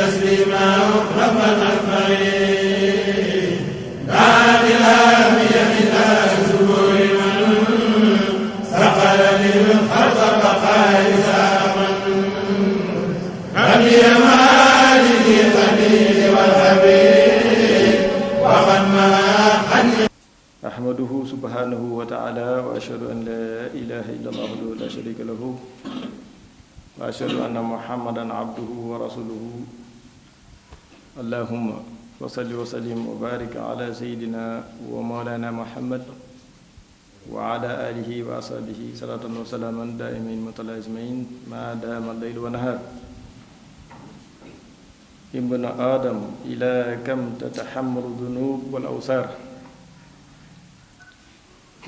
تسليما ربنا الفريد داخلا بيمنا سبور من سقل للخلق بقائسا ربي مالك الخليل والحبيب وغنى عني أحمده سبحانه وتعالى وأشهد أن لا إله إلا الله وحده لا شريك له وأشهد أن محمدا عبده ورسوله اللهم وصل وسلم وبارك على سيدنا ومولانا محمد وعلى آله وأصحابه صلاة وسلاما دائمين متلازمين ما دام الليل والنهار ابن آدم إلى كم تتحمل الذنوب والأوسار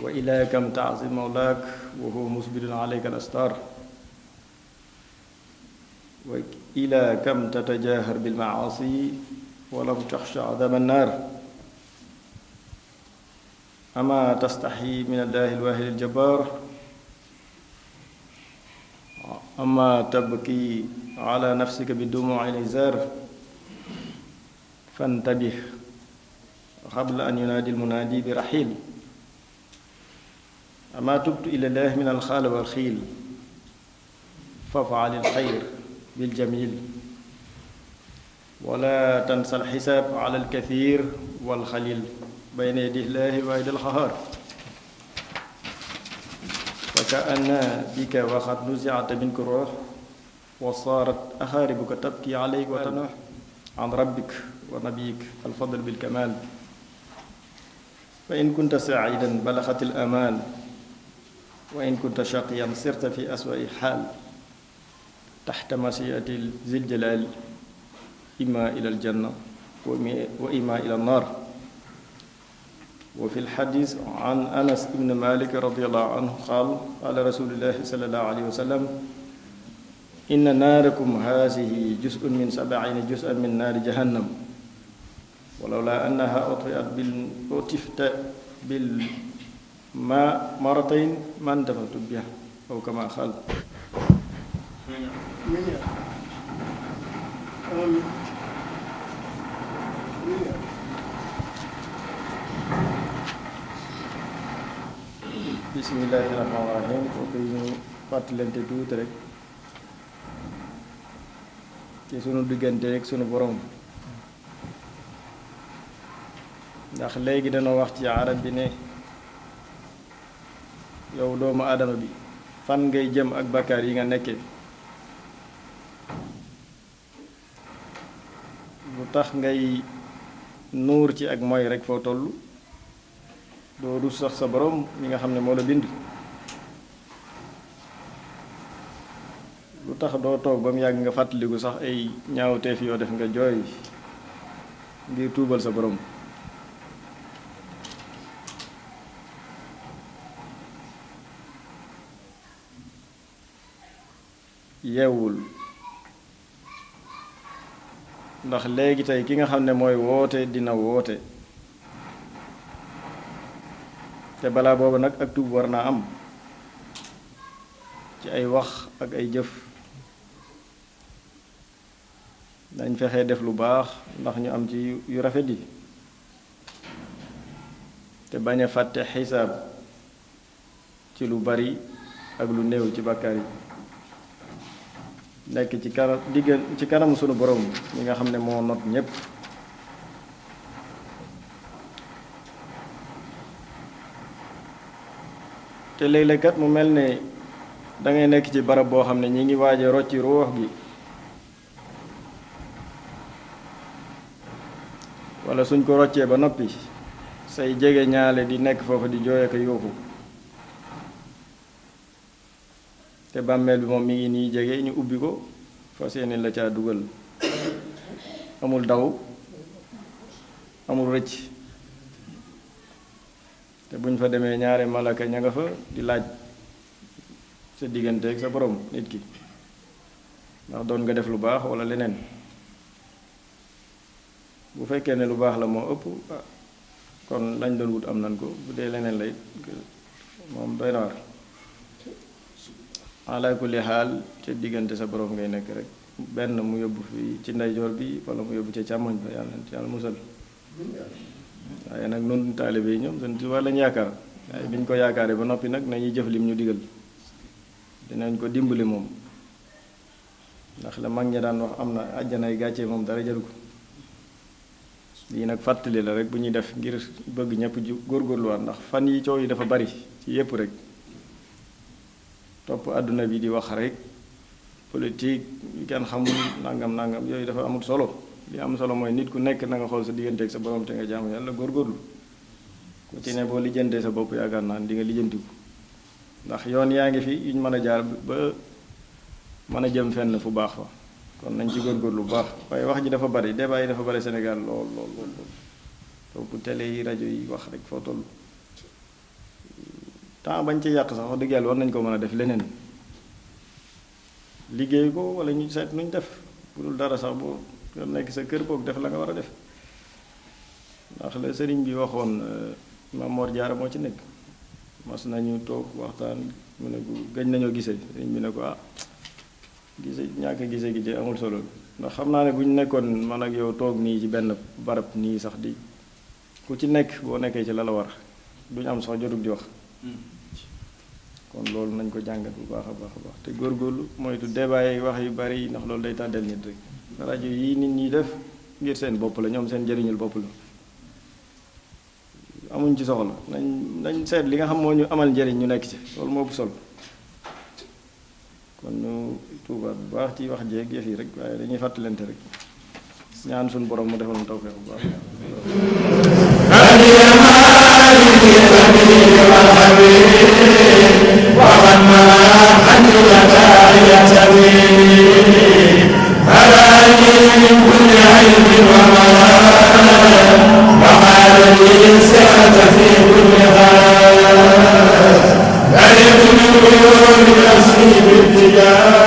وإلى كم تعظم مولاك وهو مسبل عليك الأستار وإلى كم تتجاهر بالمعاصي ولم تخشى عذاب النار أما تستحي من الله الواحد الجبار أما تبكي على نفسك بدموع الإزار فانتبه قبل أن ينادي المنادي برحيل أما تبت إلى الله من الخال والخيل فافعل الخير بالجميل ولا تنسى الحساب على الكثير والخليل بين يدي الله الواحد القهار وكأن بك وقد نزعت منك الروح وصارت أخاربك تبكي عليك وتنوح عن ربك ونبيك الفضل بالكمال فإن كنت سعيدا بلغت الأمان وإن كنت شقيا صرت في أسوأ حال تحت مشيئة ذي الجلال إما إلى الجنة وإما إلى النار وفي الحديث عن أنس بن مالك رضي الله عنه قال رسول الله صلى الله عليه وسلم إن ناركم هذه جزء من 70 جزءا من نار جهنم ولولا أنها أطفئت بالماء مرتين ما انتفعت بها أو كما قال bismillahirrahmanirrahim kooku ñu fàttalante tuuti rek ci sunu diggante rek sunu borom ndax léegi dañoo wax ci arab bi ne yow doomu aadama bi fan ngay jëm ak bakkaar yi nga nekkee lu tax ngay nuur ci ak mooy rek foo toll doo du sax sa borom mi nga xam ne moo la bind lu tax doo toog ba mu yàgg nga fàttaliku sax ay ñaawteef yoo def nga jooy ngir tuubal sa borom yeewul ndax léegi tey ki nga xam ne mooy woote dina woote te balaa boobu nag ak tuub war naa am ci ay wax ak ay jëf dañ fexe def lu baax ndax ñu am ci yu rafet yi te bañ a fàtte xisaab ci lu bari ak lu néew ci bàkkaar yi nekk ci kanam sunu borom mi nga xam ne moo not ñépp te léeg-léeg kat mu mel ne dangay nekk ci barab boo xam ne ñi ngi waaj a rocci ruux gi wala suñ ko roccee ba noppi say jege ñaale di nekk foofu di jooy ak yuuxu te bàmmeel bi moom mi ngi nii jege ñu ubbi ko fas yéene la caa dugal amul daw amul rëcc te buñ fa demee ñaare malaka ña nga fa di laaj sa diggante ak sa borom nit ki ndax doon nga def lu baax wala leneen bu fekkee ne lu baax la moo ëpp kon lañ doon wut am nan ko bu dee leneen lay moom doy na war ala kulli xaal ca diggante sa borom ngay nekk rek benn mu yóbbu fi ci ndeyjoor bi wala mu yóbbu ci càmmoñ ba yàlla musal waaye nag noonu taalibe yi ñoom Sëñ Tuubaa lañ yaakaar waaye biñ ko yaakaaree ba noppi nag nañuy jëf lim ñu digal dinañ ko dimbali moom ndax la mag ñi daan wax am na àjjanay gàcce moom dara jaru ko lii nag fàttali la rek bu ñuy def ngir bëgg ñëpp ju góorgóorluwaat ndax fan yi coow yi dafa bari ci yépp rek topp àdduna bi di wax rek politique yu kenn xamul nangam yooyu dafa amul solo li am solo mooy nit ku nekk na nga xool sa digganteeg sa borom te nga jaamu yàlla góorgóorlu ku ci ne boo lijjantee sa bopp yaakaar naa di nga lijjantiku ndax yoon yaa ngi fi yuñ mën a jaar ba mën a jëm fenn fu baax fa kon nañ ci góorgóorlu bu baax waaye wax ji dafa bari débat yi dafa bari Sénégal lool topp télé yi rajo yi wax rek foo toll temps bañ ci yàq sax wax dëgg yàlla war nañ ko mën a def leneen liggéey ko wala ñu seet nuñ def bu dul dara sax boo nekk sa kër boog def la nga war a def ndax la sëriñ bi waxoon Maam Mor Jaara moo ci nekk mas nañu toog waxtaan mu ne ko gëj nañoo gisee sëriñ bi ne ko gise ñàkk gise gi ci amul solo ndax xam naa ne bu ñu nekkoon man ak yow toog nii ci benn barab nii sax di ku ci nekk boo nekkee ci la la war duñ am sax jotug di wax kon loolu nañ ko jàngat bu baax a baax te góorgóorlu moytu débat yi wax yu bari ndax loolu day tàddeel nit rek rajo yi nit ñi def ngir seen bopp la ñoom seen njëriñul bopp la amuñ ci soxla nañ seet li nga xam moo ñu amal njëriñ ñu nekk ci loolu moo ëpp solo kon ñu tuubaat bu baax ci wax jeeg yëf yi rek waaye dañuy fàttalante rek ñaan suñu borom mu defal mu tawfeex bu baax يا